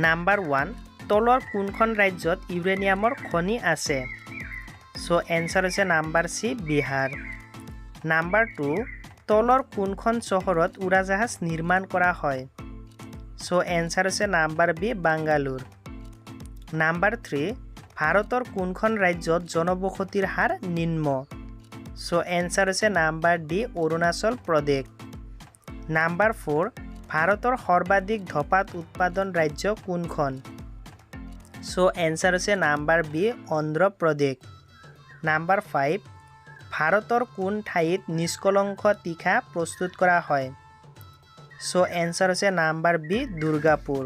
Number 1, তলৰ কোনখন ৰাজ্যত ইউৰেনিয়ামৰ খনি আছে? চ' এনচাৰ হৈছে নাম্বাৰ চি, বিহাৰ। নাম্বাৰ 2, তলৰ কোনখন চহৰত উৰাজাহাজ নিৰ্মাণ কৰা হয়? চ' এনচাৰ হৈছে নাম্বাৰ বি, বাংগালোৰ। নাম্বাৰ 3, ভাৰতৰ কোনখন ৰাজ্যত জনবসতিৰ হাৰ নিম্ন? চ' এনচাৰ হৈছে number D, Arunachal Pradesh. Number 4, ভাৰতৰ সৰ্বাধিক ধপাত উৎপাদন ৰাজ্য কোনখন? চ' এনচাৰ হৈছে নাম্বাৰ বি, অন্ধ্ৰপ্ৰদেশ। নাম্বাৰ 5, ভাৰতৰ কোন ঠাইত নিষ্কলংক তীখা প্ৰস্তুত কৰা হয়? চ' এনচাৰ হৈছে number B, Durgapur.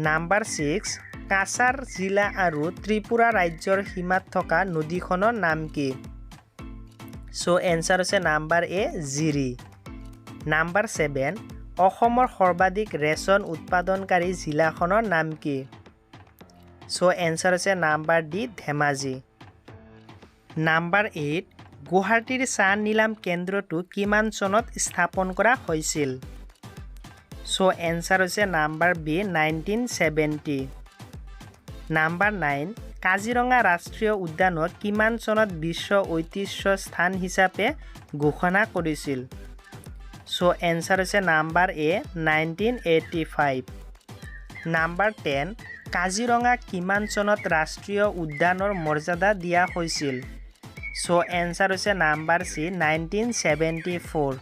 Number 6, Cachar জিলা আৰু ত্ৰিপুৰা ৰাজ্যৰ সীমাত থকা নদীখনৰ নাম কি? চ' এনচাৰ হৈছে নাম্বাৰ এ, জিৰি। নাম্বাৰ 7, অসমৰ সৰ্বাধিক ৰেচম উৎপাদনকাৰী জিলাখনৰ নাম কি? চ' এনচাৰ হৈছে নাম্বাৰ ডি, ধেমাজি। নাম্বাৰ 8, গুৱাহাটীৰ চাহ নিলাম কেন্দ্ৰটো কিমান চনত স্থাপন কৰা হৈছিল? চ' এনচাৰ হৈছে নাম্বাৰ বি, 1970। নাম্বাৰ 9, কাজিৰঙা ৰাষ্ট্ৰীয় উদ্যানক কিমান চনত বিশ্ব ঐতিহ্য স্থান হিচাপে ঘোষণা কৰিছিল? চ' এনচাৰ হৈছে নাম্বাৰ এ, 1985। নাম্বাৰ 10, কাজিৰঙাক কিমান চনত ৰাষ্ট্ৰীয় উদ্যানৰ মৰ্যাদা দিয়া হৈছিল? চ' এনচাৰ হৈছে নাম্বাৰ চি, 1974।